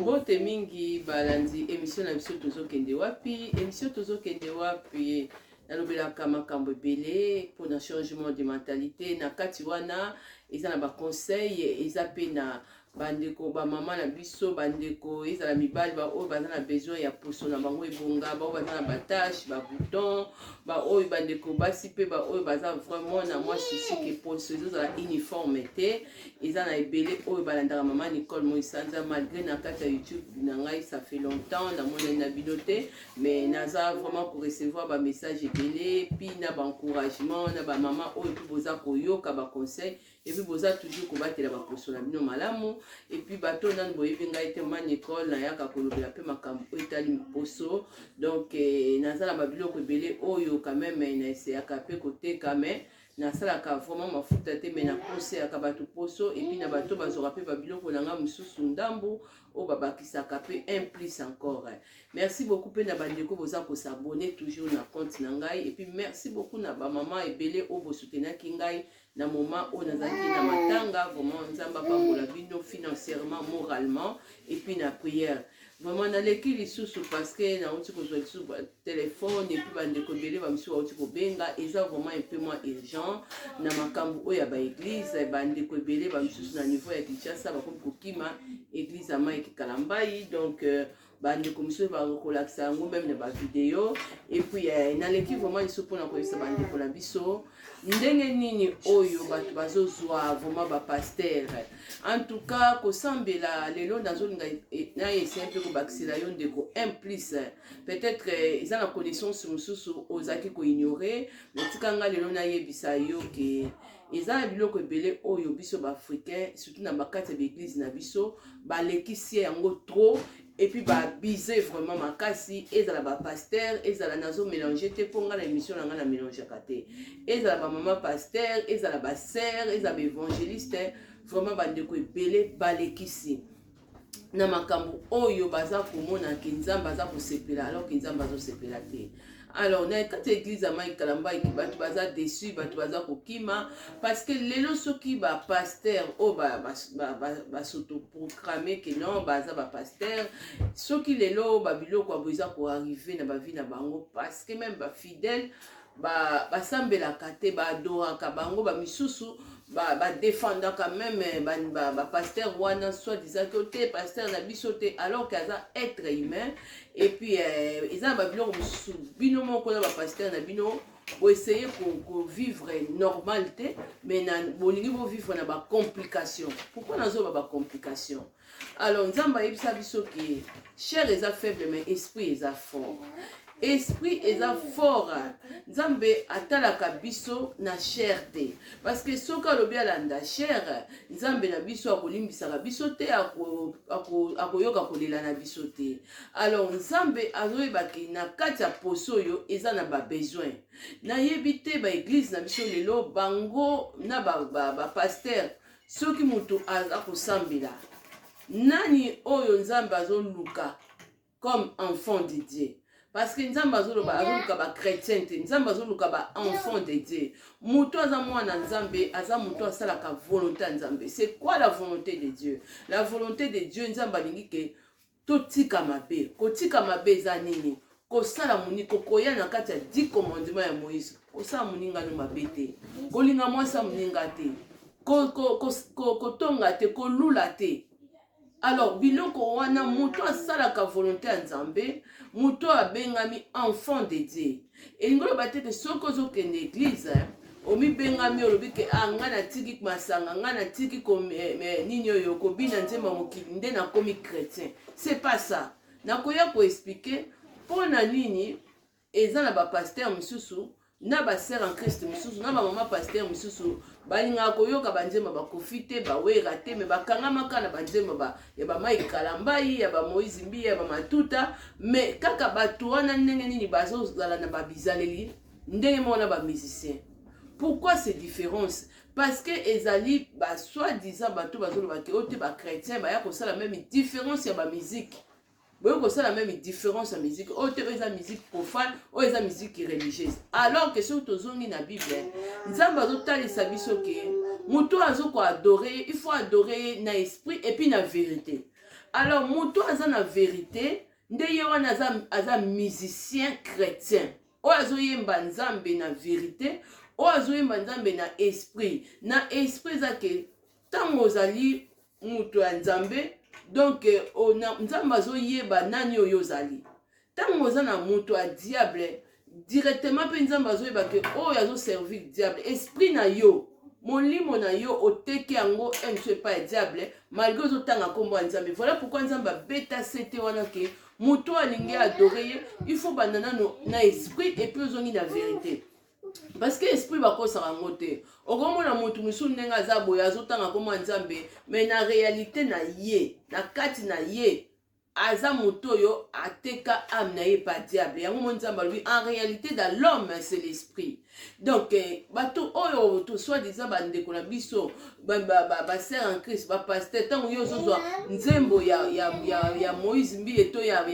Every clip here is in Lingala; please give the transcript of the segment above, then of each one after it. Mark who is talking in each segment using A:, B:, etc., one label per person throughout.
A: Mbote mingi balandi emission na biso Tozokende wapi. Emission Tozokende wapi, nalobelaka makambo ebele mpona changement de mentalité. Na kati wana eza na baconseil, eza mpe na bandeko, bamama na biso, bandeko, ezala mibali, baoyo baza na besoin ya poso na bango ebonga, baoyo baza na batache, babouton, baoyo bandeko basi mpe baoyo baza vraiment na mwa souci ke poso ezozala uniforme te. Eza na ebele oyo balandaka mama Nicole Moisanza. Malgré na kati ya YouTube na ngai, ça fait longtemps namonani na bino te, mais naza vraiment korecevoir bamessage ebele, puis na baencouragement na bamama oyo mpe boza koyoka baconseil et puis boza toujours kobatela baposo na bino malamu. Et puis bato nanu boyebi ngai te, mama Nicole, nayaka kolobela mpe makambo oyo etali poso. Donc naza na babiloko ebele oyo quand même naeseyaka mpe koteka, mais nasalaka vraiment mafuta te, mais nakoseyaka bato poso. Et puis na bato bazwaka mpe babiloko na ngai mosusu ndambu oyo babakisaka mpe un plus encore. Merci beaucoup mpe na bandeko boza kos'abonner toujours na compte na ngai. Et puis merci beaucoup na bamama ebele oyo bosoutenaki ngai na moment oyo nazalaki na matanga. Vraiment, Nzambe apambola bino financièrement, moralement et puis na prière. Vraiment, naleki lisusu parce que nauti kozwa lisusu telefone et puis bandeko ebele bamisusu bauti kobenga. Eza vraiment un peu moins urgent na makambo oyo ya baeglise. Bandeko ebele bamisusu na niveau ya Kinshasa bakomi kokima église ya Mike Kalambai. Donc bandeko mosusu bakolakisa yango même na bavideo. Et puis naleki vraiment lisusu mpona koyebisa bandeko na biso ndenge nini oyo bato bazozwa vraiment bapasteur. En tout cas, kosambela lelo, nazolinga na essayer mpe kobakisela yo, ndeko, un plus. Peut-être eza na connaissance mosusu ozalaki koignore, mais tika nga lelo nayebisa yo ke eza na biloko ebele oyo biso baafricain, surtout na bakati ya baeglise na biso, balekisi yango trop et puis babize vraiment makasi. Ezala bapasteur, ezala, nazomélange te mpo ngai na émission na ngai na mélangeaka te, ezala bamama pasteur, ezala basœur, ezala baévangéliste, vraiment bandeko ebele balekisi na makambo oyo baza komona ke Nzambe aza kosepela, alors ke Nzambe azosepela te. Alors na kati ya église ya Mike Kalambai, bato baza déçu, bato baza kokima, parce que lelo soki bapasteur oyo bas'autoproclame ke non, baza bapasteur, soki lelo babiloko ya boye eza koarrive na bavie na bango, parce que même bafidèle basambelaka te, baadoraka bango, bamisusu badefendaka même bapasteur wana, soit disant ke te, pasteur na biso te, alors ke aza être humain. Et puis eza na babiloko mosusu bino moko na bapasteur na bino boessaye kovivre normal te, mais na bolingi bovivre na bacomplication. Pourquoi nazoba bacomplication? Alors Nzambe ayebisa biso ke chair eza faible, mais esprit eza fort. Esprit eza fort. Nzambe atalaka biso na chair te, parce que soki alobi alanda chair, Nzambe na biso akolimbisaka biso te, akoyoka kolela na biso te. Alors Nzambe azoyebaki na kati ya poso oyo eza na babesoin. Nayebi te, baeglise na biso lelo, bango na bapasteur, ba soki moto aza kosambela, nani oyo Nzambe azoluka comme enfant de Dieu? Parce que Nzambe azoloba, azoluka bachrétien te, Nzambe azoluka baenfant de Dieu. Moto aza mwana Nzambe aza moto asalaka volonté ya Nzambe. C'est quoi la volonté de Dieu? La volonté de Dieu, Nzambe alingi ke totika mabe. Kotika mabe eza nini? Kosala moni kokoya na kati ya 10 commandement ya Moïse: kosala moningano mabe te, kolinga mwasi ya moninga te, kotonga te, kolula te. Alors biloko wana, moto asalaka volonté ya Nzambe, moto abengami enfant de Dieu. Elingi oloba te ke soki ozokende église, omibengami, olobi ke ah, ngai natiki masanga, ngai natiki nini oyo, kobina nzembo ya mokili, nde nakomi chrétien. C'est pas ça. Nakoya koexpliquer mpo na nini eza na bapasteur mosusu, na basœur en Christ mosusu, na bamama pasteur mosusu balingaka koyoka banzembo bakofi te, bawera te, mais bakangamaka na banzembo ya baMike Kalambai, ya baMoïse Mbiye, ya bamatuta. Mais kaka bato wana, ndenge nini bazozala na babizaleli ndenge moko na bamusicien? Pourquoi ces différences? Parce que ezali basoi-disant bato bazolobaki oyo te bachrétien, baya kosala même différence ya bamusique. Boye kosala même différence ya musique oyo te, oyo eza musique profane, oyo eza musique religieuse. Alors que soki tozongi na Bible, Nzambe azotalisa biso ke moto oyo azokoadore ye, il faut adorer ye na esprit et puis na vérité. Alors moto aza na verite nde ye wana aza, aza musicien chrétien oyo azoyemba Nzambe na verite, oyo azoyemba Nzambe na esprit. Na esprit eza ke ntango ozali moto ya Nzambe, donc Nzambe azoyeba nani oyo ozali. Ntango oza na moto ya diable directement, mpe Nzambe azoyeba ke oyo azoservir diable. Esprit na yo, molimo na yo, oteki yango mso epai ya diable, malgré ozotanga nkombo ya Nzambe. Voilà pourquoi Nzambe abeta sete wana ke moto alingi adorer ye, il faut banda nano na esprit et puis ozongi na vérité, parce que esprit bakosaka yango te. Okomona motu mosusu ndenge aza boye, azotanga nkombo ya Nzambe, mais na réalité na ye, na kati na ye, aza moto oyo ateka âme na ye pa diable. Yango mo Nzambe alobi: en réalité, dans l'homme, c'est l'esprit. Donc bato oyo to soi-disant bandeko na biso, basœur en Christ, bapasteur, ntango yo ozozwa nzembo ya Moïse Mbiye to ya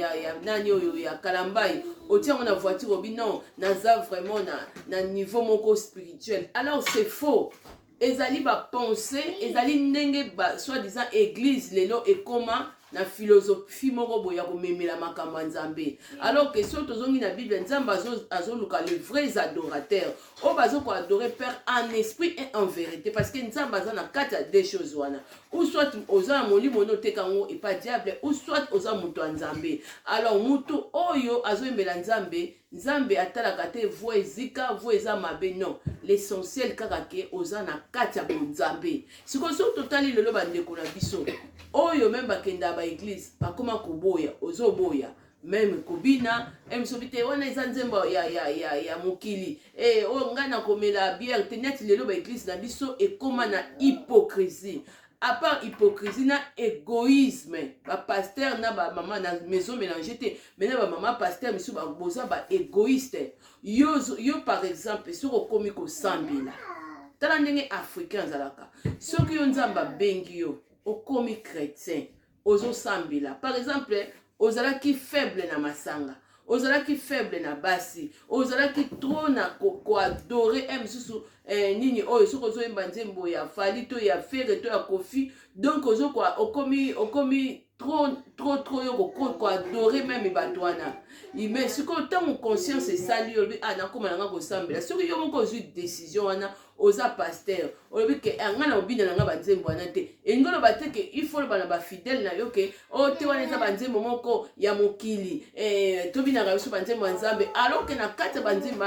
A: nani oyo ya Kalambai, otia yango na voiture, obi non, naza vraiment na niveau moko spirituel. Alors c'est faux. Ezali bapensée, ezali ndenge ba soi-disant église lelo ekoma na philosophie moko boye ya komemela makambo ya Nzambe, alors que soki tozongi na Bible, Nzambe azoluka le vrais adorateur oyo bazokoadorer Père en esprit et en vérité, parce que Nzambe aza na kati ya deux choses wana: ou soit oza na molimo ono oteka yango epa diable, ou soit oza moto ya Nzambe. Alors moto oyo azoyembela Nzambe, Nzambe atalaka te voix ezika, voix eza mabe, non. L'essentiel kaka ke oza na kati ya bonzambe. Sikoyo soki totali lelo, bandeko na biso oyo même bakendaka baéglise bakóma koboya, ozoboya même kobina soki te wana eza nzembo ya mokili oyo ngai nakomela bière te. Neti lelo baéglise na biso ekóma na hypocrisie. À part hypocrisie na égoïsme, bapasteur na bamama na maison mélange te, mais na bamama pasteur misusu boza baégoïste. Yo par exemple, soki okomi kosambela, tala ndenge africain azalaka. Soki yo Nzambe abengi yo, okomi chrétien, ozosambela, par exemple ozalaki faible na masanga, ozalaki faible na basi, ozalaki trop na koadorer mosusu nini oyo, soki ozoyemba nzembo ya Fally to ya Ferre to ya Kofi, donc okomi trop trop trop yo koadorer même bato wana. Mais sikoyo ntango conscience esali yo, olobi: ah, nakóma nanga kosambela. Soki yo moko ozwi décision wana, oza pasteur, olobi ke ngai na obina na ngai banzembo wana te, elingi oloba te ke il faut oloba na bafidèle na yo ke oyo te, wana eza banzembo moko ya mokili, tobinaka biso banzembo ya Nzambe, alors ke na kati ya banzembo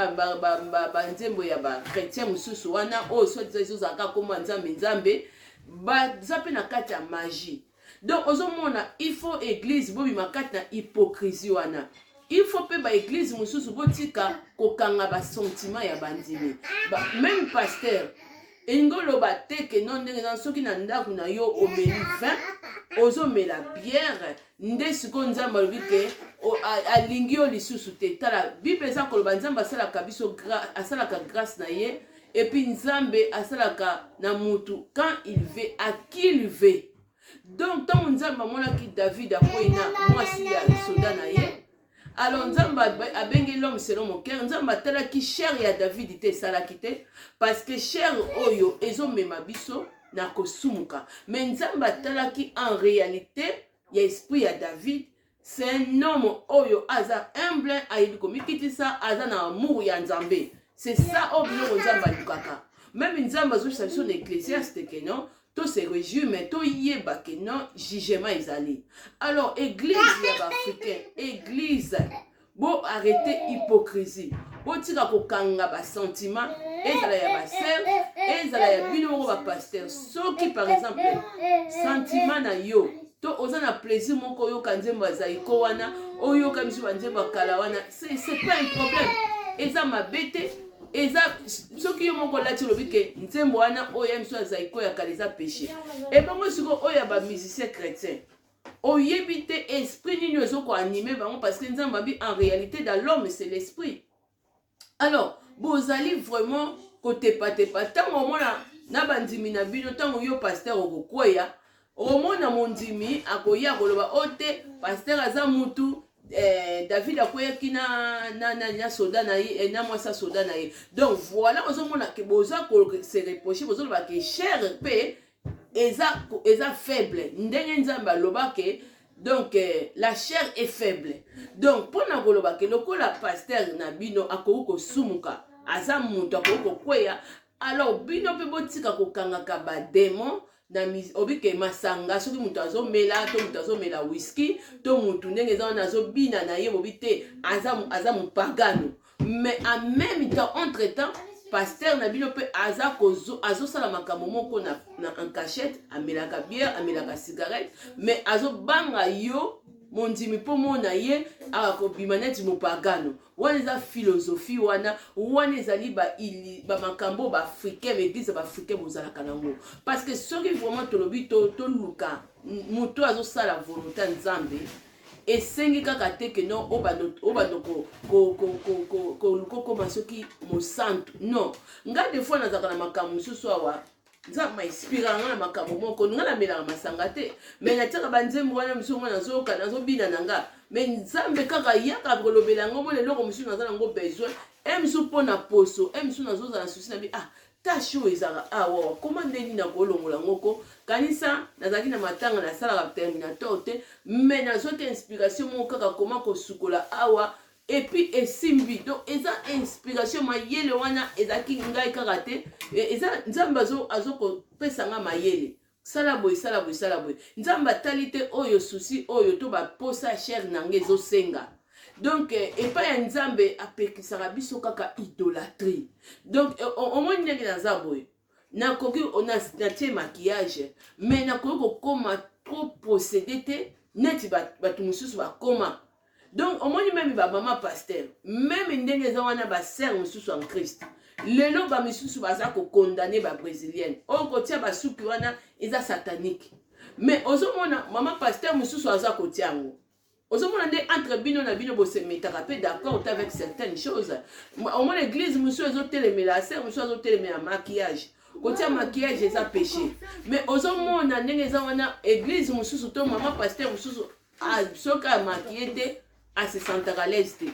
A: ya bachrétien mosusu wana oyo soit ezozalaka kombo ya Nzambe, Nzambe baza mpe na kati ya magie. Donc ozomona, il faut église bobima kati na hypocrisie wana. Il faut mpe baéglise mosusu botika kokanga basentiment ya bandimi ba, même pasteur. Elingi oloba te ke no ndenge na soki na ndako na yo omeli vin, ozomela bière, nde sikoyo Nzambe alobi ke alingi yo lisusu te. Tala, Bible eza koloba Nzambe asalaka biso, asalaka grâce na ye, et puis Nzambe asalaka na mutu quand il veut, à qui il veut. Donc ntango Nzambe amonaki David akwei na mwasi ya soda na ye, alors Nzambe abengi l'homme selon mon cœur. Nzambe atalaki chair ya David te, esalaki te, parce que chair oyo ezomema biso na kosumuka. Mais Nzambe atalaki en réalité ya esprit ya David. C'est un homme oyo aza humble, ayebi komikitisa, aza na amour ya Nzambe. C'est ça oyo biloko Nzambe alukaka. Même Nzambe azongisa biso na Ecclésiaste ke non, to se réjouir, mais toyeba ke non, jugement ezali. Alors église ya baafricain, église, bo arrêter hypocrisie, botika kokanga basentiment, ezala ya basœur, ezala ya bino moko bapasteur. Soki par exemple sentiment na yo to oza na plaisir moko oyoka nzembo ya Zaiko wana, oyoka biso banzembo ya kala wana, c'est pas un problème, eza mabe te. Eza soki yo moko olati, olobi ke nzembo wana oyo ya biso ya Zaiko ya kala eza péché. Ebongo sikoyo oyo ya bamusicien chrétien, oyebi te esprit nini ezokoanimer bango, parce que Nzambe abi: en réalité, dans l'homme, c'est l'esprit. Alors bozali vraiment kotepatepa. Ntango omona na bandimi na bino, ntango yo pasteur okokweya, okomona mondimi akoya koloba o te, pasteur aza mutu, David akweyaki na soda na ye, na mwasi ya soda na ye. Donc voilà, ozomona ke boza se reprocher, bozoloba ke chair mpe eza faible. Ndenge Nzambe aloba ke Donc la chair est faible. Donc mpo na koloba ke lokola pasteur na bino akoki kosumuka, aza moto akoki kokweya, alors bino mpe botika kokangaka badémon na obike masanga. Soki moto azomela, to moto azomela whisky, to motu ndenge eza wana azobina na ye, bobi te aza mopagano. Mais en même temps, entre temps, pasteur na bino mpe aza azosala makambo moko na en cachette, amelaka bière, amelaka cigarette, mais azobanga yo mondimi mpo mona ye akobima neti mopagano. Wana eza philosophie wana. Wana ezali bamakambo baafricain, baéglise ya baafricain bozalaka nango. Parce que soki vraiment tolobi toluka moto azosala volonté ya Nzambe, esengi kaka te ke non, obanda koluka okoma soki mosantu. Non, ngai des fois nazalaka na makambo mosusu awa, Nzambe ainspiraka nga na makambo moko. Nga namelaka masanga te, mais natiaka banzembo wana mosusu ngo nazoyoka, nazobina na nga, mais Nzambe kaka yaka kolobela yango. Mona eloko mosusu naza nango besoin e mosusu mpo na poso e mosusu nazozala susi na bi ah tache oyo ezalaka awa, koma ndeni na kolongola yango. Ko kanisa nazalaki na matanga, nasalaka terminator te, mais nazwaki inspiration moko kaka koma kosukola awa, et puis esimbi. Donc eza inspiration, mayele wana ezalaki ngai kaka te, eza Nzambe azokopesa nga mayele: sala boye, sala boye, sala boye. Nzambe atali te oyo susi oyo to baposa ya chair na nga ezosenga. Donc epai ya Nzambe apekisaka biso kaka idolâtrie. Donc omoni ndenge naza boye, nakoki natie maquillage, mais nakoki kokóma trop possédé te neti bato mosusu bakóma. Donc omoni, même bamama pasteur, même ndenge eza wana, basœur mosusu en Christ lelo, bamisusu baza kocondamner babrésilienne oyo kotia basuki wana eza satanique, mais ozomona mama pasteur mosusu aza kotia yango. Ozomona nde entre bino na bino bosemetaka mpe d'accord te avec certaines choses. Omona église mosusu ezotelemela, sœur mosusu azotelemela maquillage, kotia maquillage eza péché, mais ozomona ndenge eza wana, église mosusu to mama pasteur mosusu, soki amaquiller te, asesentaka à l'aise te.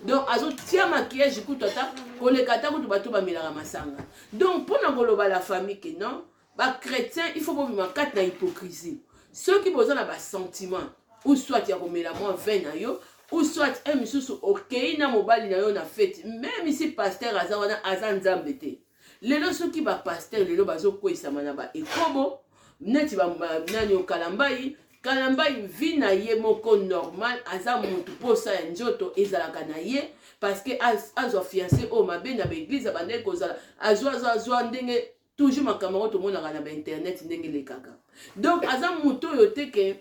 A: Donc azotia maquillage kutu ata koleka ata kutu bato bamelaka masanga. Donc mpona koloba la famille ke non, bachrétien, il faut bobima kati na hypocrisie. Soki boza na basentiment ou soit ya komela mwa vin na yo, ou soit un misusu okei na mobali na yo na fête, même si pasteur aza wana, aza Nzambe te. Lelo soki bapasteur lelo bazokweyisama na baekobo neti nani, Okalambai, Kalambai, vie na ye moko normal, aza motu mposa ya nzoto ezalaka na ye, parce que azwa fiancé oyo mabe na baéglise, abandaki kozala, azwa azwa azwa, ndenge toujours makambo yango tomonaka na bainternet ndenge elekaka. Donc aza motu oyo te ke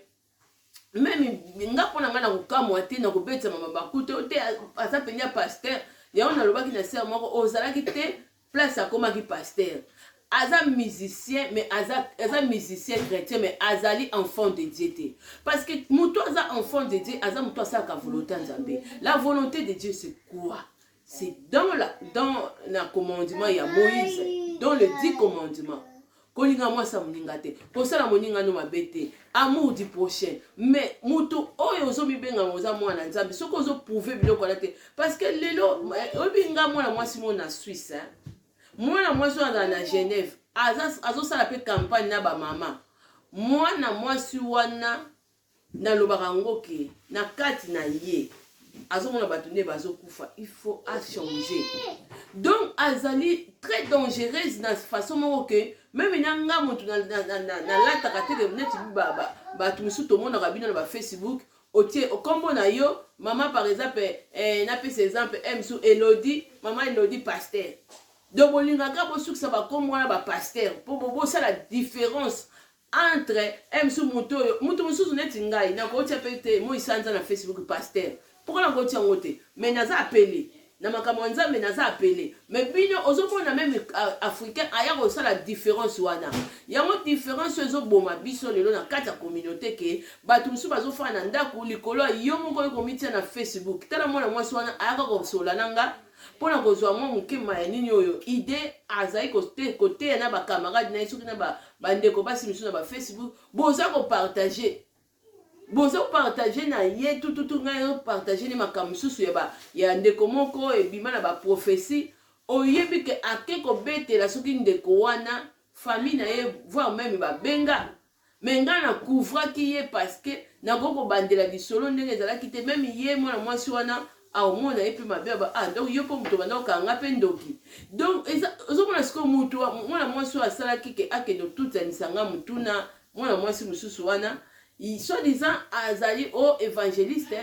A: même nga mpo na ngai na kokamwa te na kobetisa mama bakuta oyo te, aza mpenza pasteur. Yango nalobaki na sœur moko ozalaki te place akomaki pasteur. Aza musicien, mais aza musicien chrétien, mais azali enfant de Dieu te, parce que moto aza enfant de Dieu aza moto asalaka volonté ya Nzambe. La volonté de Dieu, c'est quoi? C'est dans la commandement ya Moïse, dans le 10 commandements: kolinga mwasi ya moninga te, kosala moninga no mabe te, amour du prochain. Mais moto oyo ozomibengama oza mwana Nzambe, soki ozoprouver biloko wana te, parce que lelo oyebi nga mwana mwasi mo na Suisse, hein? Mwana mwasi oyo azala na Genève, azosala mpe campagne na bamama. Mwana mwasi wana, nalobaka yango ke na kati na ye azomona bato nde bazokufa, il faut achanger. Donc azali très dangereuse na façon moko ke même na nga motu nalataka te neti bato mosusu tomonaka bino na bafacebook, otie nkombo na yo mama, par exemple, napesa exemple mosusu, Elodi, mama Elodi pasteur. Donc bolingaka bosukisa bakombo wana bapasteur mpo bosala différence entre mosusu motu oyo, motu mosusu neti ngai nakotia mpe te moi sanza na Facebook pasteur. Pourquoi nakotia yango te? Mais naza appelé na makambo ya Nzambe, naza appelé. Mais bino ozomona même africain aya kosala différence wana. Yango différence oyo ezoboma biso lelo na kati ya communauté, ke bato mosusu bazofanda na ndako likolo ya yo moko oyo komitia na Facebook. Tala mwana mwasi wana ayaka kosola na nga mpona kozwa mwa mokema ya nini oyo ide azali koteya na bacamarade na ye, soki na bandeko basi misusu na bafacebook, boza kopartager, boza kopartager na ye tututu. Ngai opartager ne makambo mosusu ya ndeko moko ebima na baprophétie. Oyebi ke ake kobetela soki ndeko wana, famille na ye, voire même babenga. Mais ngai nakuvraki ye parce que nakoki kobandela lisolo ndenge ezalaki te. Même ye mwana mwasi wana aomona ye mpe mabe aba: "Ah, donc yo mpo moto obanda kokanga mpe ndoki." Donc ozomona sikoyo mutu, mwana mwasi oyo asalaki ke akende otutanisa nga motuna. Mwana mwasi mosusu wana, soi-disant azali o évangéliste,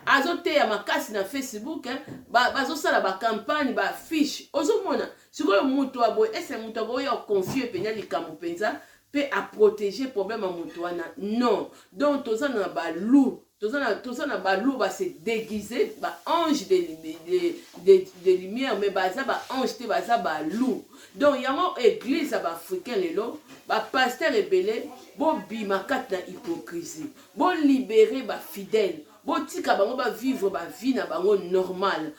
A: azoteya makasi na Facebook, bazosala bacampagne, baaffiche. Ozomona sikoyo mutu aboye ese mutu akoya oconfier mpenza likambo mpenza mpe aprotéger problème ya motu wana? Non. Donc toza na baloups, toza na baloups base déguise baange de lumière, mais baza baange te, baza baloups. Donc yango église ya baafricain lelo, bapasteur ebele, bobima kati na hypocrisie, bolibérer bafidèle, botika bango bavivre bavie na bango normal,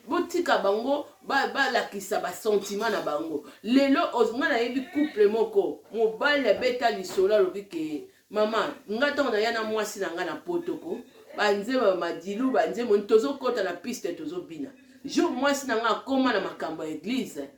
A: botika bango balakisa basentiment na bango. Lelo ngai nayebi couple moko, mobali abeta lisolo, alobi ke: "Mama, nga ntango naya na mwasi na ngai na potoko, banzembo ya madilu, banzembo, tozokɔta na piste, tozobina. Jour mwasi na ngai akóma na makambo ya église,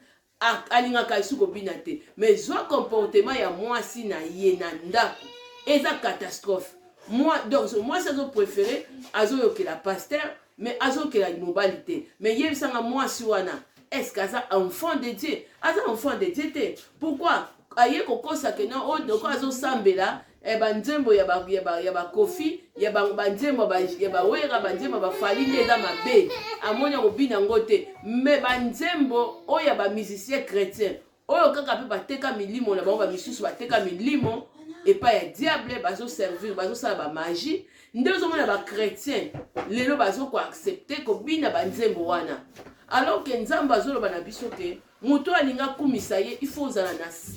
A: alingaka esu kobina te. Mais zwa comportement ya mwasi na ye na ndako, eza catastrophe." Moi, donc mwasi azopréférer azoyokela pasteur, mais azokela mobali te. Mais yebisanga, mwasi wana, est ce que aza enfant de Dieu? Aza enfant de Dieu te. Pourquoi aye kokosa ke non, oyo doko azosambela banzembo ya bakofi, ya banzembo ya bawera, banzembo ya bafali nde eza mabe, amoni akobina yango te. Mais banzembo oyo ya bamusicien chrétien oyo kaka mpe bateka milimo na bango, bamisusu bateka milimo epai ya diable, bazoservir, bazosala bamagie, nde ozomona bachrétien lelo bazokoaccepter kobina banzembo wana, alors ke Nzambe azoloba na biso ke moto alingi akumisa ye, il faut ozala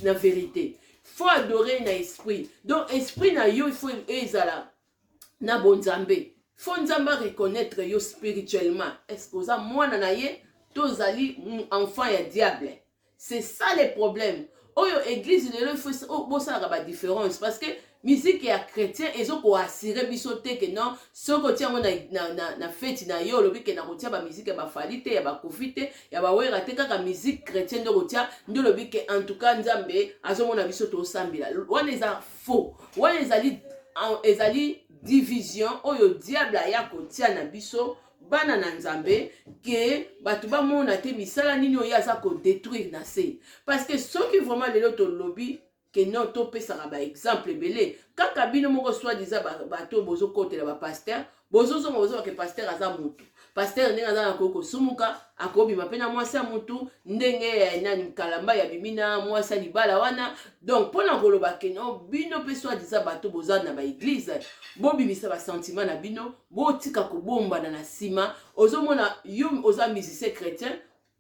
A: na vérité, faut adorer na esprit. Donc esprit na yo, il faut ezala na bonzambe, faut Nzambe areconnaître yo spirituellement. Est ce que oza mwana na ye to ozali enfant ya diable? C'est ça le problème oyo église lelo. Il faut bosalaka badifférence, parce que musique ya chrétien ezokoassurer biso te ke non, soki otia yango na feti na yo, olobi ke na kotia bamusique ya bafali te, ya bakofi te, ya bawera te, kaka musique chrétien nde kotia, nde olobi ke en tout cas Nzambe azomona biso tosambela. Wana eza faux. Wana ezali division oyo diable aya kotia na biso bana na Nzambe, ke bato bamona te misala nini oyo aza kodétruire na se. Parce que soki vraiment lelo tolobi ke non, topesaka baexemple ebele, kaka bino moko soi-disant bato bozokotela bapasteur, bozozonga, bozobake pasteur aza motu, pasteur ndenge aza na koki kosumuka, akobima mpe na mwasi ya motu, ndenge nani kalamba ya bimi na mwasi ya libala wana. Donc mpona koloba ke non, bino mpe soi-disant bato boza na baéglise, bobimisa basentiment na bino, botika kobombana na nsima. Ozomona yo oza musicien chrétien,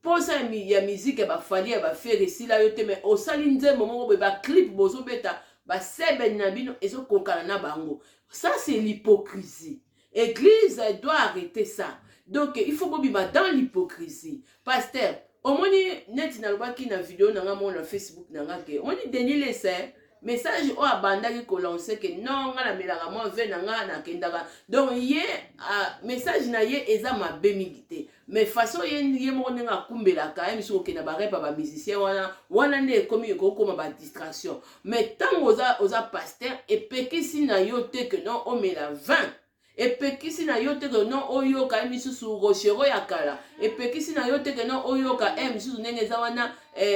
A: mposa ya musique ya bafali, ya bafere esila yo te, mais osali nzembo moko boye, baclip bozobeta, basebeni na bino ezokokana na bango. Ça, c'est l'hypocrisie. Église doit arrêter ça. Donc il faut bobima dans l'hypocrisie. Pasteur, omoni neti nalobaki na video na nga moko na Facebook na nga ke omoni Denis Lese, message oyo abandaki kolancer ke non, nga namelaka mwa vin na nga, nakendaka. Donc ye message na ye eza mabe mingi te, mais façon ye moko ndenge akumbelaka ye misu kokenda barepa bamusicien wana, wana nde ekomi ekokoma badistraction. Mais ntango oza pasteur, epekisi na yo te ke non, omela vin, epekisi na yo te ke non, oyoka ye misusu Rochero ya kala, epekisi na yo te ke non, oyoka e misusu ndenge eza wana,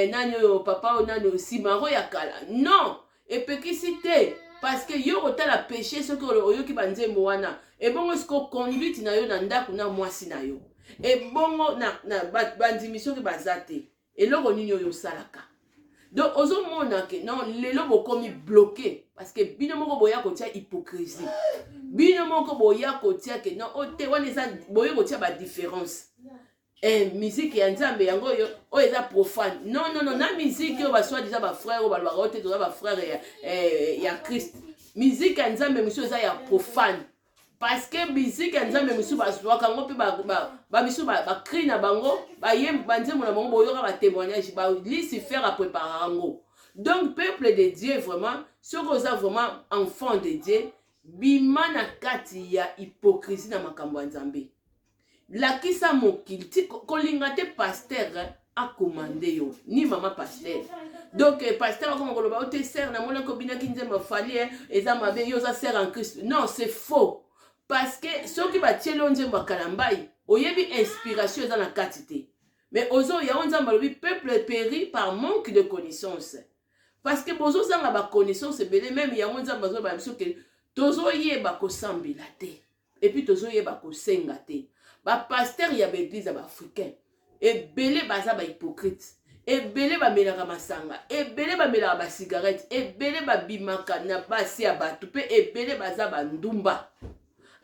A: nani oyo, papa oyo nani, Simaro ya kala. Non, epekisi te, parce que yo kotala péché soki oyoki banzembo wana. Ebongo siko conduite na yo na ndako na mwasi na yo, ebongo na bandimi soki baza te, eloko nini oyo osalaka? Donc ozomona ke non, lelo bokomi bloqué parce que bino moko boya kotia hypocrisie, bino moko boya kotia ke non, o te, wana eza boye kotia badifférence, musique ya Nzambe yango oyo, oyo eza profane. Non, non, non. Na musique oyo basoi-disant bafrère oyo balobaka oyo te, toza bafrère ya Christ, musique ya Nzambe mosusu eza ya profane, parce que musique ya Nzambe mosusu bazwaka yango mpe bamisusu bacri na bango, banzembo na bango, boyoka batémoignage, balucifer aprépara yango. Donc peuple de Dieu, vraiment, soki oza vraiment enfant de Dieu, bima na kati ya hypocrisie na makambo ya Nzambe. Lakisa mokili ti kolinga te pasteur. Akomande yo ni mama pasteur. Donc pasteur akoma koloba o te, sœur, namonaki obinaki nzembo Fally, eza mabe, yo oza sœur en Christ. Non, c'est faux, parce que soki batieli yo nzembo ya Kalambai, oyebi inspiration eza na kati te. Mais ozo yango, Nzambe alobi: "Peuple périt par manque de connaissance", parce que bozozanga baconnaissance ebele. Même yango Nzambe azoloba biso ke tozoyeba kosambela te et puis tozoyeba kosenga te. Bapasteur ya baeglise ya baafricain ebele baza bahypocrite, ebele bamelaka masanga, ebele bamelaka basigarete, ebele babimaka na basi ya bato, mpe ebele baza bandumba.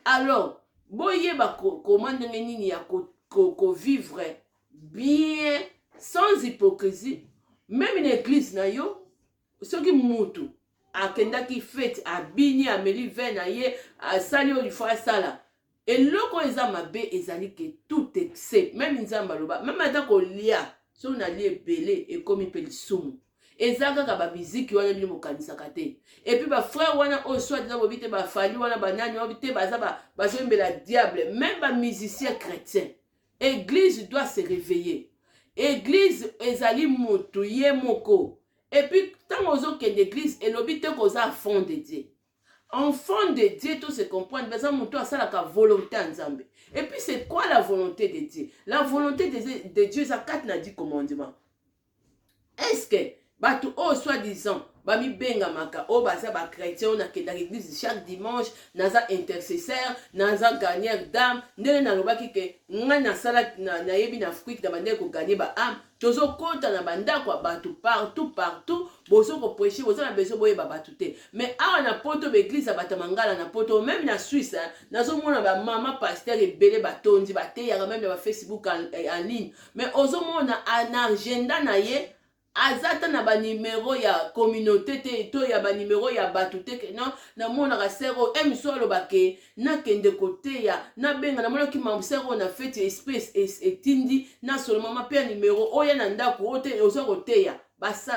A: Alors boyeba koma ndenge nini ya kovivre bien sans hypocrisie, même na église na yo. Soki mutu akendaki fête, abini, ameli vin na ye, asali oyo ifo asala, eloko oyo eza mabe ezali ke tout excès. Même Nzambe aloba, même ata kolia, soki nalia ebele, ekomi mpe lisumu. Eza kaka bamiziki wana bino bokanisaka te. Et puis bafrère wana oyo soit eza bobi te, baFally wana, banani obi te, baza bazoyembela diable. Même bamusicien chrétien, église doit se réveiller. Église ezali motu ye moko. Et puis ntango ozokende église, elobi te koza enfant de Dieu. Enfant de Dieu, to se comprendre, baza moto asalaka volonté ya Nzambe. Et puis c'est quoi la volonté de Dieu? La volonté de Dieu eza kati na 10 commandements. Est ce que bato oyo soi-disant bamibengamaka oyo baza bachrétien, oyo nakendaka église chaque dimanche, naza intercesseur, naza gagneur d'âme, ndenge nalobaki ke ngai nasala, nayebi na Afrique na bandenge kogagner baâme, tozokɔta na bandako ya bato partout partout, bozo koprêcher, boza na besoin boyeba bato te. Mais awa na Poto, baeglise ya bato ya mangala na Poto, même na Suisse, nazomona bamama pasteur ebele batondi, bateyaka même na bafacebook en ligne, mais ozomona na agenda na ye aza ata na banimero ya communauté te to ya banimero ya bato te. Ke non, namonaka sœur oyo emiso aloba ke nakende koteya, nabenga, namonaki mambo sœur oyo na feti, esprit etindi nasolo mama mpe ya nimero oyo na ndako oyo te oza koteya.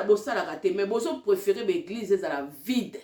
A: Bosalaka te, mais bozopréférer baeglise ezala vide.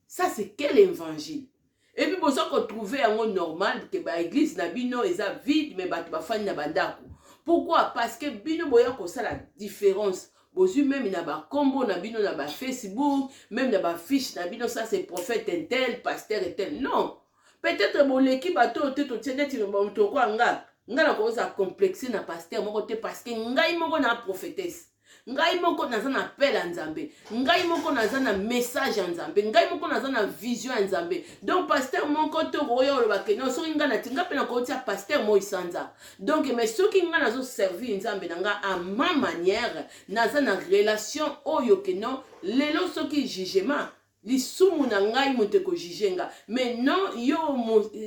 A: Ça, c'est quel évangile? Et puis boza kotrouver yango normal ke baeglise na bino eza vide, mais bato bafandi na bandako. Pourquoi? Parce que bino boya kosala différence. Bozwi même na bakombo na bino na bafacebook, même na bafiche na bino, ça c'est prophète un tel, pasteur un tel. Non, peut-être boleki bato oyo te. Totie neti moto okwa nga, nga na kozala complexe na pasteur moko te, parce que ngai moko na prophétesse, ngai moko naza na appel ya Nzambe, ngai moko naza na message ya Nzambe, ngai moko naza na vision ya Nzambe. Donc pasteur moko te okoya oloba ke non, soki ngai nati, ngai mpe nakotia pasteur moi sanza. Donc mais soki ngai nazoservir Nzambe na ngai à ma manière, naza na relation oyo ke non, lelo soki jugement, lisumu na ngai moto ekojuger nga. Mais non, yo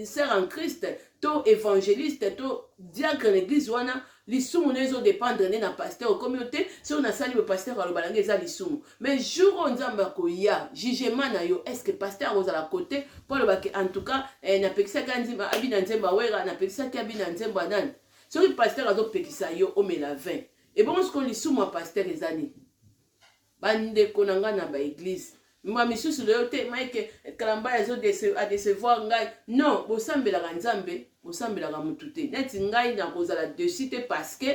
A: sœur en Christ to évangéliste to diacre na église wana, lisumu no ezodépendre nde na pasteur. Okomi yo te, soki nasali boye, pasteur aloba na ngai eza lisumu. Mais jour oyo Nzambe akoya jugement na yo, est ce que pasteur akozala kote mpo alobaki: "En tout cas, napekisaki abi na nzembo awera, napekisaki abi na nzembo ya nani"? Soki pasteur azopekisa yo omela 20, ebongo sikoyo lisumu ya pasteur eza nini? Bandeko na ngai na baeglise ma misusu lelo te, Mike Kalamba adécevoir ngai. Non, bosambelaka Nzambe, bosambelaka motu te. Neti ngai nakozala déçu te, parce que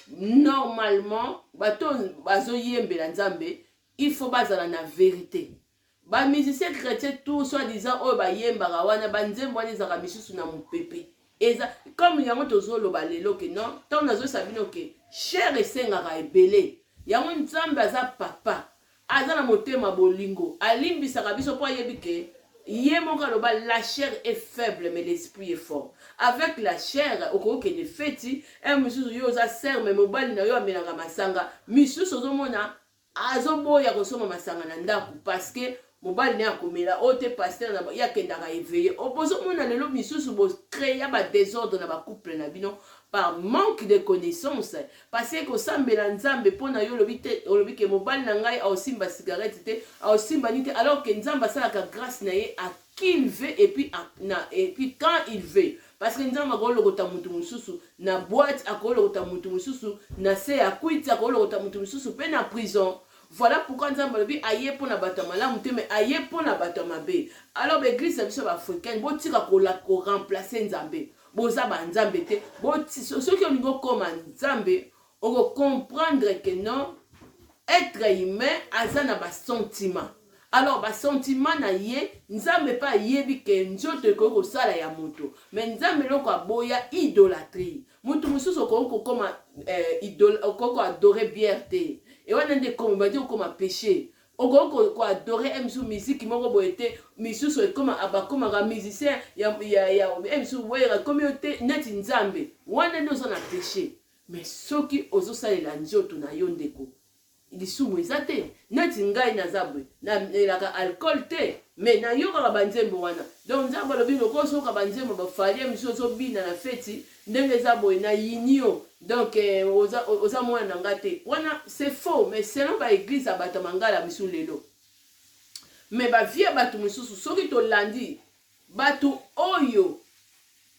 A: normalement bato bazoyembela Nzambe, il faut bazala na vérité. Bamusicien chrétien tout soi disant oyo bayembaka wana, banzembo wana ezalaka misusu na mopepe. Eza comme yango tozoloba lelo ke non, ntango nazoyesa bino ke chair esengaka ebele, yango Nzambe aza papa, aza na motema bolingo, alimbisaka biso mpo ayebi ke ye moko aloba: "La chair est faible, mais l'esprit est fort." Avec la chair okokende feti e mosusu, yo oza sœur, mais mobali na yo amelaka masanga. Misusu ozomona azoboya kosomba masanga na ndako parce que mobali naye akomela oyo te, pasteur ye akendaka éveillé. Bozomona lelo misusu bocréa badésordre na bacouple na bino par manque de connaissance, parce que kosambela Nzambe mpo na yo olobi te, olobi ke mobali na ngai aosimba cigarette te, aosimba nini te, alors ke Nzambe asalaka grâce na ye à qui il veut et puis quand il veut, parce que Nzambe akolokota motu mosusu na boîte, akolokota motu mosusu na se ya kwiti, akolokota motu mosusu mpe na prison. Voilà pourquoi Nzambe alobi aye mpo na bato ya malamu te, mais aye mpo na bato ya mabe. Alors baeglise na biso baafricaine, botika koremplacer Nzambe. Boza banzambe te. Soki olingi okóma Nzambe, Oko comprendre que non, être humain aza na ba sentiment. Alors ba sentiment na ye, Nzambe pe ayebi que nzoto ekoki kosala ya moto. Mais Nzambe eloko aboya idolatrie. Mutu mosusu okoki kokoma eh, idol, okoki ko adorer bière te. E wana nde ekomi, ebandi kokoma peche. Okoki ko adorer un mosusu musique moko boye te, misusu ekoma bakomaka musicien ya ya ya un mosusu Werra ekomi yo te neti Nzambe. Wana nde oza na peche. Mais soki ozosalela nzoto na yo ndeko, lisumu eza te. Neti ngai naza boye, namelaka alcool te, mais nayokaka ba nzembo wana. Donc Nzambe alobi lokola ozoyoka ba nzembo ba Fally misusu ozobina na feti ndenge eza boye nayini yo, donc oza oza mwana na nga te. Wana c'est faux, mais selon ba eglise ya bato ya mangala misusu lelo. Mais ba vie ya bato misusu soki tolandi bato oyo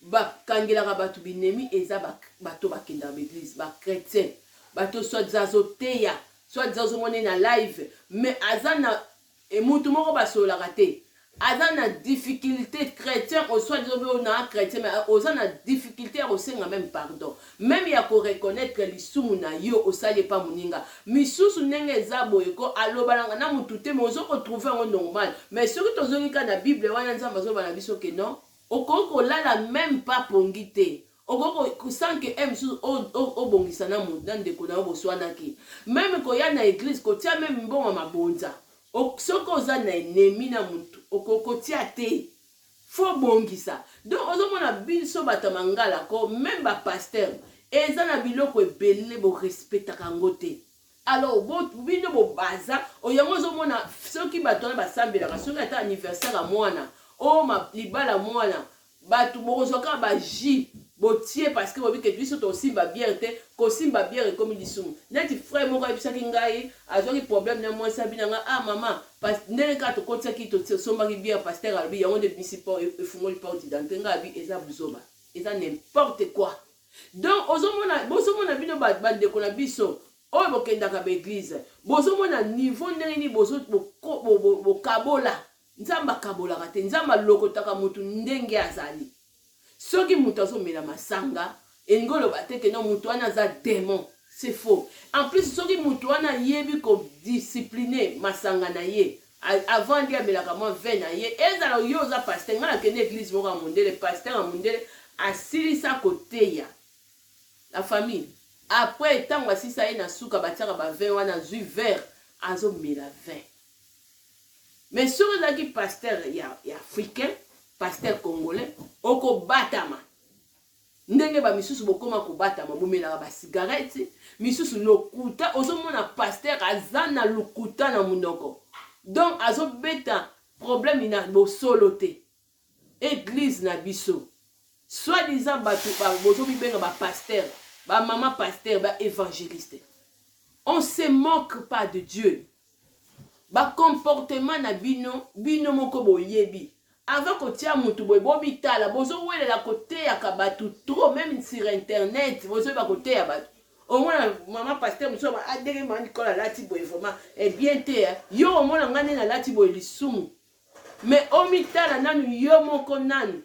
A: bakangelaka bato binemi eza bato bakendaka ba eglise, ba chretien, bato soit disant azoteya, soit disant ozomona ye na live, mais aza na mutu moko basololaka te, aza na difficulté chretien, soit disant oyo na chretien, mais oza na difficulté ya kosenga même pardon, même ya ko reconnaître lisumu na yo osali epa moninga. Misusu ndenge eza boye ko alobanaka na mutu te, mais ozo ko trouver yango normal. Mais soki tozongi kaka na bible wana, Nzambe azoloba na biso ke non, okoki kolala meme pas pongi te, okoki sans que un mosusu obongisa na na ndeko na yo boswanaki, meme koya na eglise kotia meme mbongo ya mabonza, soki oza na ennemi na mutu okoki kotia te, faut bongisa. Donc ozomona biso bato ya mangala ko meme ba pasteur eza na biloko ebele bo respectaka yango te. Alors bino bobaza yango, ozomona soki bato wana basambelaka, soki ata anniversaire ya mwana o libala mwana, bato bokozwa kaka ba jus botie, parce que boyebi ke biso tosimba bière te. Kosimba bière ekomi lisumu. Neti frère moko ayebisaki ngai, azwaki problème na mwasi, abi na ngai: "Ah mama, ndenge kaka tokotisaki, tosombaki bière, pasteur alobi yango nde ebimisi, efungoli porte d'entrée." Ngai abi eza buzoba, eza n'importe quoi. Donc ozomona, bozomona bino bandeko na biso oyo bokendaka ba église, bozomona niveau ndenge nini bokabola. Nzambe akabolaka te, Nzambe alokotaka motu ndenge azali. Soki moto azomela masanga, elingi oloba te ke non, moto wana aza démon, c'est faux. En plus, soki moto wana ayebi kodiscipline masanga na ye, avant nde amelaka mwa vin na ye, ezala yo oza pasteur. Ngai nakende église moko ya mondele, pasteur ya mondele asilisa koteya la famille. Après ntango asilisa ye na suka, batiaka ba vin wana, azwi verre, azomela vin. Mais soki ozalaki pasteur ya africain, pasteur congolais, okobatama ndenge bamisusu bokóma kobatama, bomelaka ba cigarette misusu, lokuta. Ozomona pasteur aza na lokuta na monoko, donc azobeta problème na bosolo te. Église na biso, soi-disant bato bozomibenga ba pasteur, bamama pasteur, ba évangéliste, on se moque pas de Dieu. Ba comportement na bino, bino moko boyebi. Avant kotia mutu boye, bomitala. Bozowelela koteyaka bato trop, même sur internet bozoyeba koteya bato. Omona mama pasteur mosusu adenge, mama Nicole alati boye, vraiment bien te. Yo omona ngai nde nalati boye lisumu, mais omitala nanu yo moko nanu.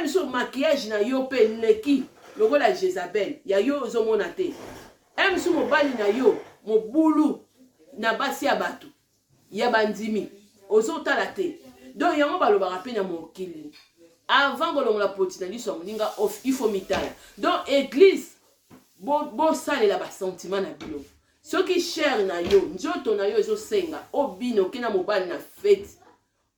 A: Miso, maquillage na yo mpe leki lokola Jezabel ya yo, ozomona te. Miso, mobali na yo mobulu na basi ya bato ya bandimi, ozotala te. Donc yango balobaka mpe na mokili, avant kolongola poti na liso ya moninga, il faut mitala. Donc église, bosalela ba sentiment na bino. Soki chair na yo, nzoto na yo ezosenga obina, oke na mobali na fête,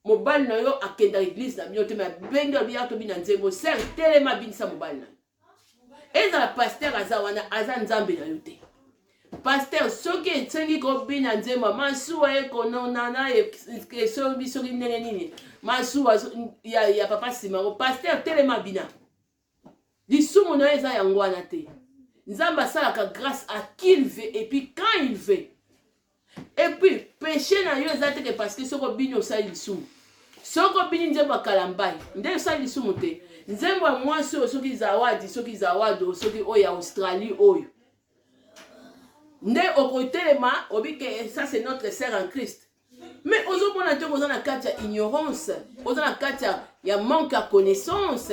A: mobali na yo akendaka église na bino te, mais abengi, alobi: "Ya tobina nzembo, sœur telema, abinisa mobali na yo." Ezala pasteur aza wana, aza nzambe na yo te. Pasteur, soki esengi kobina nzembo masuwa ekononana, esobi soki ndenge nini, masuwa ya papa Simango, pasteur telema, bina. Lisumu na yo eza yango wana te. Nzambe asalaka grâce à qui il veut et puis quand il veut. Et puis péché na yo eza teke parce que soki obini, osali lisumu. Soki obini nzembo ya Kalambai nde osali lisumu te. Nzembo ya mwasi oyo, soki Zawadi, soki Zawadi, soki oyo ya Australie oyo nde okotelema obike, ça c'est notre sœur en Christ. Mais ozomona te, oza na kati ya ignorance, oza na kati ya manque ya connaissance,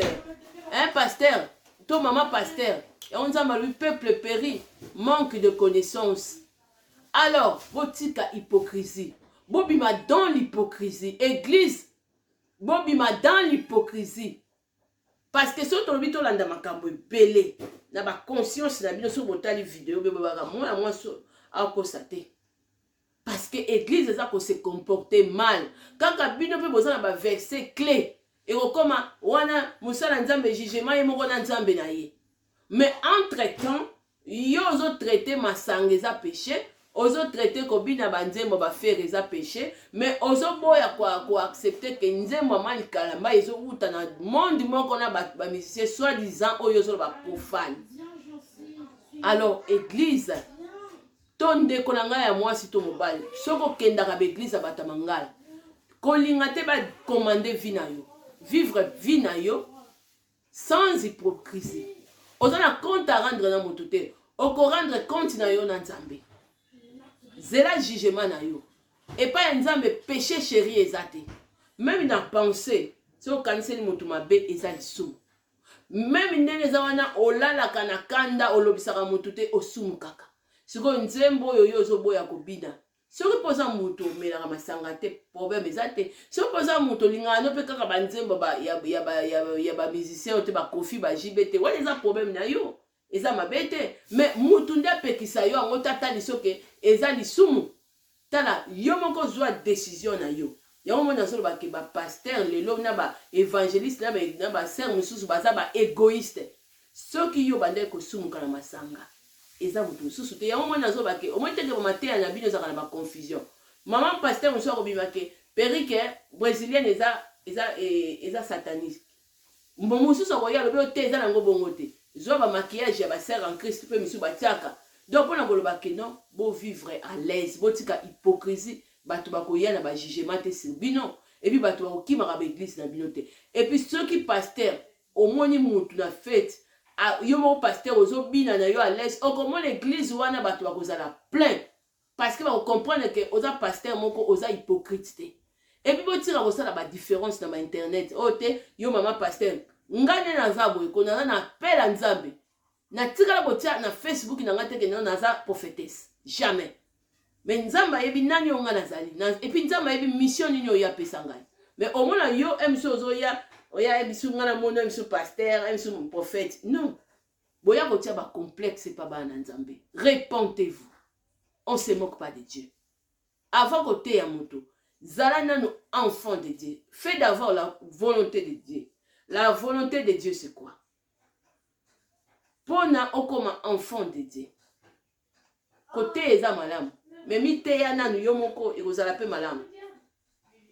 A: hein, pasteur to mama pasteur. Yango Nzambe alobi peuple peri manque de connaissance. Alors botika hypocrisie, bobima dans l'hypocrisie. Eglise bobima dans l'hypocrisie. Parce que soki tolobi tolanda makambo ebele na ba conscience na bino, soki botali video be bobaka mwana mwasi akosa te. Parce que eglise eza ko se comporter mal. Kaka bino pe boza na ba verset clé ekokoma wana mosala Nzambe jugement ye moko na Nzambe na ye. Mais entre temps yo ozo traiter masanga eza peche, ozo traiter kobina ba nzembo ba Ferre eza peche, mais ozo boya ko ko accepter que nzembo ya Mike Kalambay ezo wuta na monde moko na ba ba musiciens soit disant oyo ozo loba profane. Alors eglise to ndeko na ngai ya mwasi to mobali, soki okendaka ba eglise ya bato ya mangala, kolinga te ba commander vie na yo, vivre vie na yo sans hypocrisie. Oza na compte à rendre na moto te, oko rendre compte na yo na Nzambe. Zela jugement na yo epai ya Nzambe. Péché chéri eza te, meme na pensée soki okaniseli moto mabe eza lisumu. Meme ndenge eza wana, olalaka na kanda, olobisaka moto te, osumukaka. Sikoyo nzembo oyo yo ozoboya kobina, soki mpo oza moto omelaka masanga te, problème eza te. Soki mpo oza moto olingaka no mpe kaka banzembo ba, ya, ya, ya, ya, ya bamusicien oyo te, bakofi bajibe te, wana eza problème na yo, eza mabe te. Mais mutu nde apekisa yo yango te, atali soki eza lisumu. Tala yo moko zua decision na yo. Yango omoni nazoloba ke ba pasteur lelo na ba evangeliste na ba sœur mosusu baza ba egoiste. Soki yo obandaki kosumuka na masanga eza mutu mosusu te. Yango omoni nazoloba ke omoni te ke ba mateya na bino ezalaka na ba confusion. Maman pasteur mosusu akobima ke perruque bresilienne eza eza eza satanique. Mosusu akoya alobi yo te eza nango bongo te. Zwa ba maquillage ya ba sœurs en Christ pe misusu batiaka. Donc pona koloba que non, bo vivre à l'aise, botika hypocrisie, batu bakoya na ba jugement te sur bino, et puis batu bakokimaka ba eglise na bino te. Et puis soki pasteur omoni mutu na fete, yo moko pasteur ozobina na yo à l'aise, okomona eglise wana batu bakozala plein. Parce que bako comprendre que oza pasteur moko oza hypocrite te. Et puis botika kosala ba difference na ba internet. Oyo te yo mama pasteur. Nga nde naza boye ko naza na appel ya Nzambe. Natikala kotia na Facebook na nga te ke naza prophétesse. Jamais. Mais Nzambe ayebi nani oyo nga nazali. Na, et puis Nzambe ayebi mission nini oyo apesa ngai. Mais omona yo MC ozoya oya bisu nga na mona bisu pasteur, MC prophète. Non. Boya kotia ba complexe epa bana na Nzambe. Repentez-vous. On se moque pas de Dieu. Avant koteya moto, zala nanu enfant de Dieu. Fais d'abord la volonté de Dieu. La volonté de Dieu c'est quoi? Pona okoma enfant de Dieu. Koteya eza malamu, mais miteya nanu yo moko ekozala pe malamu.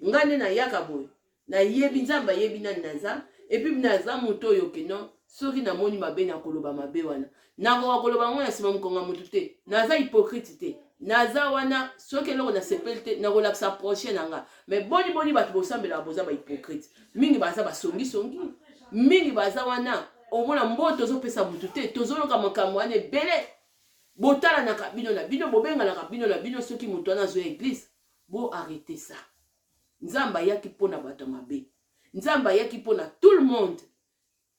A: Nga nde nayaka boye, nayebi Nzambe ayebi nani naza, et puis naza moto oyo que non, soki namoni mabe nakoloba mabe wana. Nakoka koloba yango na sima mokongo ya moto te. Naza hypocrite te. Naza wana soki eloko nasepeli te nakolakisa prochain na nga. Mais boni boni bato bosambelaka boza ba hypocrite. Mingi baza basongisongi, mingi baza wana omona mbote ozopesa moto te, tozoyoka makambo wana ebele. Botalanaka bino na bino, bobenganaka bino na bino soki moto wana azoya eglise. Bo arreter ça. Nzambe ayaki mpo na bato ya mabe. Nzambe ayaki mpo na tout le monde.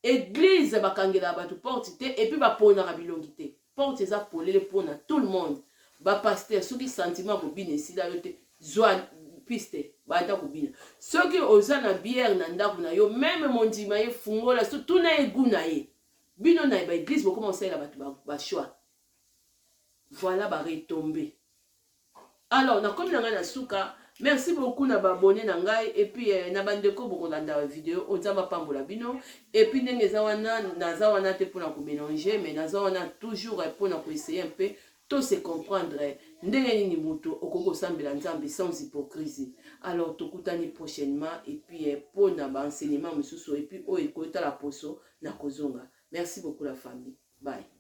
A: Eglise bakangelaka bato porte te et puis baponaka bilongi te. Porte eza polele mpo na tout le monde. Ba pasteur soki sentiment ya kobina esila yo te, zwa piste banda kobina. Soki oza na bière na ndako na yo, meme mondima ye fungola, tuna ye gout na ye. Bino na ba eglise bokoma kosalela bato ba choix. Voilà ba retombees. Alors nakomi na ngai na suka. Merci beaucoup na ba abonnes na ngai et puis eh, na bandeko bokolanda video oyo, Nzambe apambola bino. Et puis ndenge eza wana, naza wana te mpona komélanger, mais naza wana toujours mpona koessayer un peu to se comprendre ndenge nini moto okoki kosambela Nzambe sans hypocrisie. Alors tokutani prochainement et puis eh, mpona ba enseignement mosusu et puis oyo ekotala poso nakozonga. Merci beaucoup la famille. Bye.